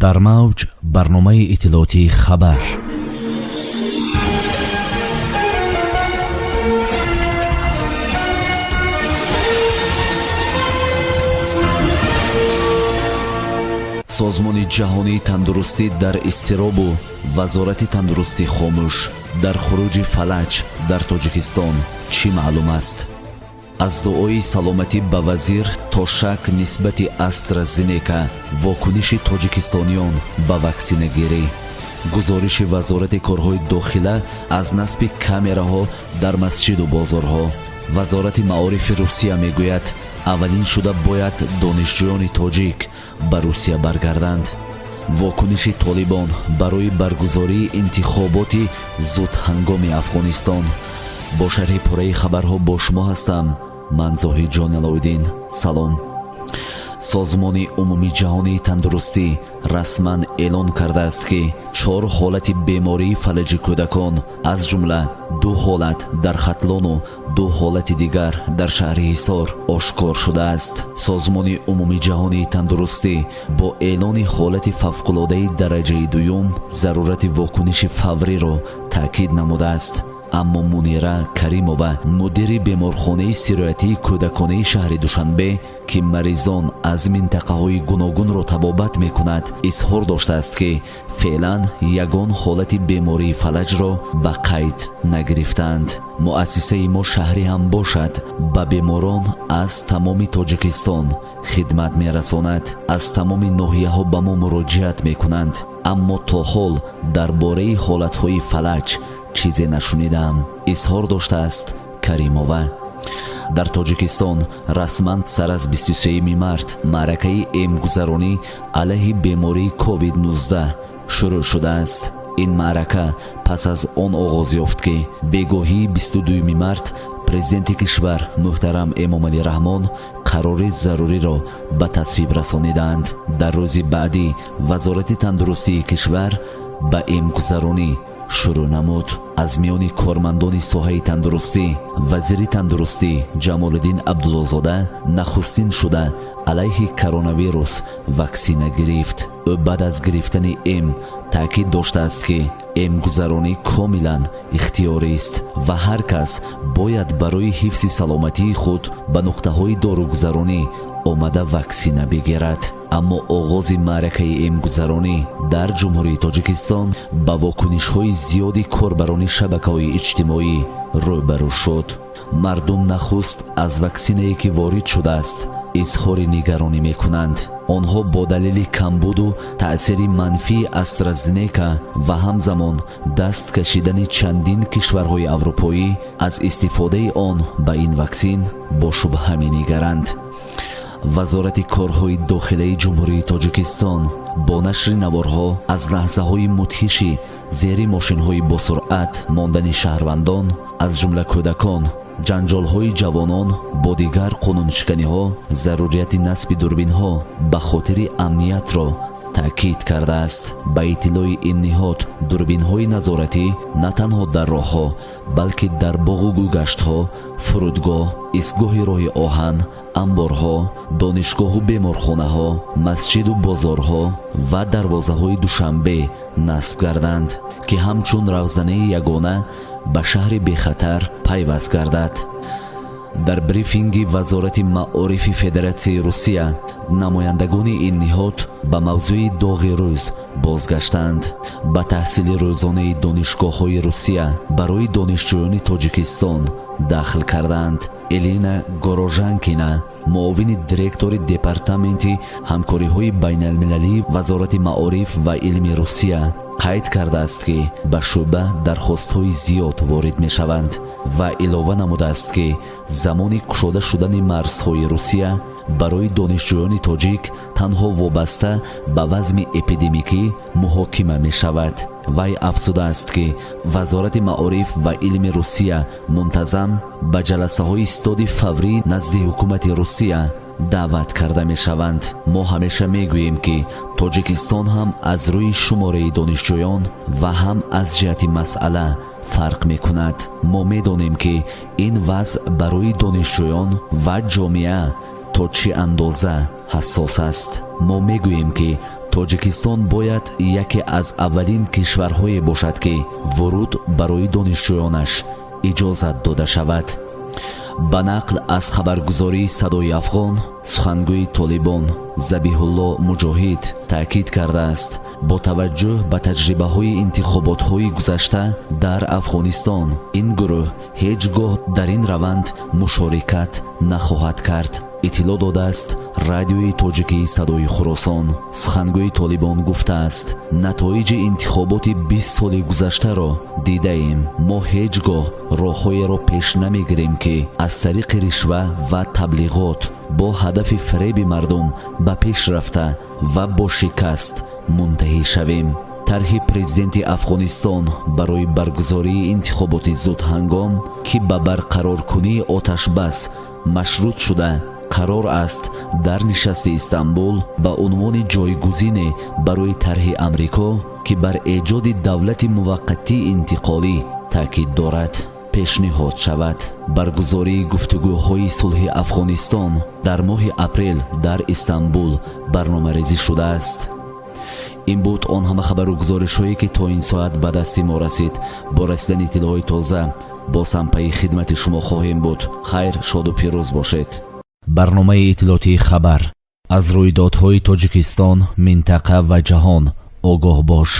Дар мавҷ барномаи иттилоотии «Хабар». Созмони Ҷаҳонии тандурустӣ дар изтиробу Вазорати тандурустӣ хомӯш. Дар хуруҷи фалаҷ дар Тоҷикистон чӣ маълум аст? Аз дуои саломатӣ ба вазир то шак нисбати «Астразенека», вокуниши тоҷикистониён ба ваксинагирӣ, гузориши Вазорати корҳои дохила аз насби камераҳо дар масҷиду бозорҳо. Вазорати маорифи Русия мегӯяд, аввалин шуда бояд донишҷӯёни тоҷик ба Русия баргарданд. Вокуниши Толибон барои баргузории интихоботи зудҳангоми Афғонистон. Бо шарҳи пурраи хабарҳо бо шумо ҳастам ман, Зоҳидҷон Алоуддин. Салом. Созмони Умумиҷаҳонии тандурустӣ расман эълон кардааст, ки чор ҳолати бемории фалаҷи кӯдакон, аз ҷумла ду ҳолат дар Хатлону ду ҳолати дигар дар шаҳри Ҳисор ошкор шудааст. Созмони Умумиҷаҳонии тандурустӣ бо эълони ҳолати фавқулодаи дараҷаи дуюм зарурати вокуниши фавриро таъкид намудааст. Аммо Мунира Каримова, мудири беморхонаи сироятии кӯдаконаи шаҳри Душанбе, ки маризон аз минтақаҳои гуногунро табобат мекунад, изҳор доштааст, ки феълан ягон ҳолати бемории фалаҷро ба қайд нагирифтаанд. «Муассисаи мо шаҳрӣ ҳам бошад, ба беморон аз тамоми Тоҷикистон хидмат мерасонад. Аз тамоми ноҳияҳо ба мо муроҷиат мекунанд, аммо то ҳол дар бораи ҳолатҳои фалаҷ чизе нашунидам», изҳор доштааст Каримова. Дар Тоҷикистон расман сар аз 23 март маъракаи эмгузаронӣ алайҳи бемории COVID-19 шурӯъ шудааст. Ин маърака пас аз он оғоз ёфт, ки бегоҳии 22 март президенти кишвар муҳтарам Эмомалӣ Раҳмон қарори заруриро ба тасвиб расонидаанд. Дар рӯзи баъдӣ Вазорати тандурустии кишвар ба эмгузаронӣ шурӯъ намуд. Аз миёни кормандони соҳаи тандурустӣ вазири тандурустӣ Ҷамолиддин Абдуллозода нахустин шуда алайҳи коронавирус ваксина гирифт. Ӯ баъд аз гирифтани эм таъкид доштааст, ки эмгузаронӣ комилан ихтиёрист ва ҳар кас бояд барои ҳифзи саломатии худ ба нуқтаҳои доругузаронӣ омада ваксина бигирад. Аммо оғози маъракаи эмгузаронӣ дар Ҷумҳурии Тоҷикистон ба вокунишҳои зиёди корбарони шабакаҳои иҷтимоӣ рӯбарӯ шуд. Мардум нахуст аз ваксинае, ки ворид шудааст, изҳори нигаронӣ мекунанд. Онҳо бо далели камбуду таъсири манфии «Астразенека» ва ҳамзамон даст кашидани чандин кишварҳои аврупоӣ аз истифодаи он ба ин ваксин бо шубҳа менигаранд. Вазорати корҳои дохилаи Ҷумҳурии Тоҷикистон бо нашри наворҳо аз лаҳзаҳои мудҳиши зери мошинҳои босуръат мондани шаҳрвандон, аз ҷумла кӯдакон, ҷанҷолҳои ҷавонон бо дигар қонуншиканиҳо, зарурияти насби дурбинҳо ба хотири амниятро таъкид кардааст. Ба иттилои ин ниҳод, дурбинҳои назоратӣ на танҳо дар роҳҳо, балки дар боғу гулгаштҳо, фурудгоҳ, истгоҳи роҳи оҳан, амборҳо, донишгоҳу беморхонаҳо, масҷиду бозорҳо ва дарвозаҳои Душанбе насб гарданд, ки ҳамчун равзанаи ягона ба шаҳри бехатар пайваст гардад. Дар брифинги Вазорати маорифи Федератсияи Русия намояндагони ин ниҳод ба мавзӯи доғи рӯз бозгаштанд: ба таҳсили рӯзонаи донишгоҳҳои Русия барои донишҷӯёни Тоҷикистон дахл карданд. Элина Горожанкина, муовини директори департаменти ҳамкориҳои байналмилалии Вазорати маориф ва илми Русия, қайд кардааст, ки ба шӯъба дархостҳои зиёд ворид мешаванд, ва илова намудааст, ки замони кушода шудани марзҳои Русия барои донишҷӯёни тоҷик танҳо вобаста ба вазъи эпидемикӣ муҳокима мешавад. Вай афзудааст, ки Вазорати маориф ва илми Русия мунтазам ба ҷаласаҳои стоди фаврӣ назди ҳукумати Русия даъват карда мешаванд. «Мо ҳамеша мегӯем, ки Тоҷикистон ҳам аз рӯи шумораи донишҷӯён ва ҳам аз ҷиҳати масъала фарқ мекунад. Мо медонем, ки ин вазъ барои донишҷӯён ва ҷомеа то чӣ андоза ҳассос аст. Мо мегӯем, ки Тоҷикистон бояд яке аз аввалин кишварҳое бошад, ки вуруд барои донишҷӯёнаш иҷозат дода шавад. Ба нақл аз хабаргузории Садои Афғон, сухангӯи Толибон Забиҳулло Муҷоҳид таъкид кардааст, бо таваҷҷӯҳ ба таҷрибаҳои интихоботҳои гузашта дар Афғонистон, ин гурӯҳ ҳеҷ гоҳ дар ин раванд мушорикат нахоҳад кард, иттилоъ додааст Радиои Тоҷикии Садои Хуросон. Сухангӯи Толибон гуфтааст, натоиҷи интихоботи 20 соли гузаштаро дидаем. Мо ҳеҷ гоҳ роҳҳоеро пеш намегирем, ки аз тариқи ришва ва таблиғот бо ҳадафи фиреби мардум ба пеш рафта ва бо шикаст мунтаҳӣ шавем. Тарҳи президенти Афғонистон барои баргузории интихоботи зудҳангом, ки ба барқароркунии оташбас машрут шуда, қарор аст дар нишасти Истанбул ба унвони ҷойгузине барои тарҳи Амрико, ки бар эҷоди давлати муваққатии интиқолӣ таъкид дорад, пешниҳод шавад. Баргузории гуфтугӯҳои сулҳи Афғонистон дар моҳи апрел дар Истанбул барномарезӣ шудааст. Ин буд он ҳама хабару гузоришҳое, ки то ин соат ба дасти мо расид. Бо расидани иттилоъҳои тоза боз ҳам пайи хидмати шумо хоҳем буд. Хайр, шоду пирӯз бошед. Барномаи иттилоотии «Хабар». Аз рӯйдодҳои Тоҷикистон, минтақа ва ҷаҳон огоҳ бош.